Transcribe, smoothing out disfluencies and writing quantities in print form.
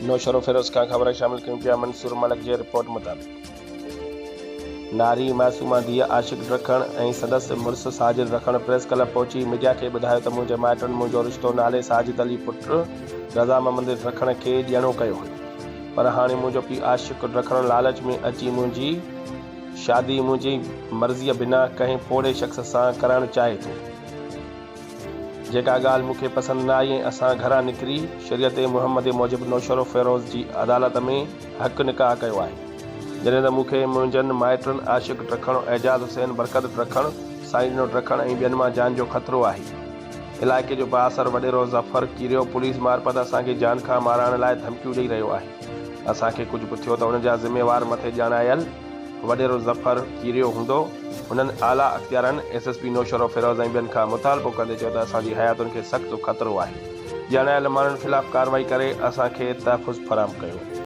نوشهروفيروز کان خبر شامل ڪيون پيا منصور ملڪ جي رپورٽ مطابق ناري معصومه ڌيء عاشق ڊکڻ ۽ سندس مڙس ساجد ڊکڻ پريس ڪلب پهچي ميڊيا کي ٻڌايو ته منهنجي مائٽن منهنجو رشتو نالي ساجد علي پٽ رضا محمد ڊکڻ کي ڏيڻو ڪيو هيو پر هاڻي منهنجو پيء عاشق ڊکڻ لالچ ۾ اچي منهنجي شادي منهنجي مرضيء بنا ڪنهن پوڙهي شخص سان ڪرائڻ چاهي ٿو. جيڪا ڳالهه مون کي پسند نه آئي ۽ اسان گهران نڪري شريعت محمدي موجب نوشهروفيروز جي عدالت ۾ حق نڪاح ڪيو آهي. جڏهن ته مون کي منهنجن مائٽن عاشق ڊکڻ، اعجاز حسين، برڪت ڊکڻ، سائينڏنو ڊکڻ ۽ ٻين مان جان جو خطرو آهي. علائقي جو بااثر وڏيرو ظفر ڪيريو پوليس معرفت اسان کي جان کان مارائڻ لاء ڌمڪيون ڏئي رهيو آهي. اسان کي ڪجهه به ٿيو ته ان جا ذميوار مٿي ڄاڻايل وڏيرو ظفر ڪيريو هوندو. هنن اعليٰ اختيارن ايس ايس پي نوشهروفيروز ۽ ٻين کان مطالبو ڪندي چيو ته اسان جي حياتن کي سخت خطرو آهي، ڄاڻايل ماڻهن خلاف ڪارروائي ڪري اسان کي تحفظ فراهم ڪيو.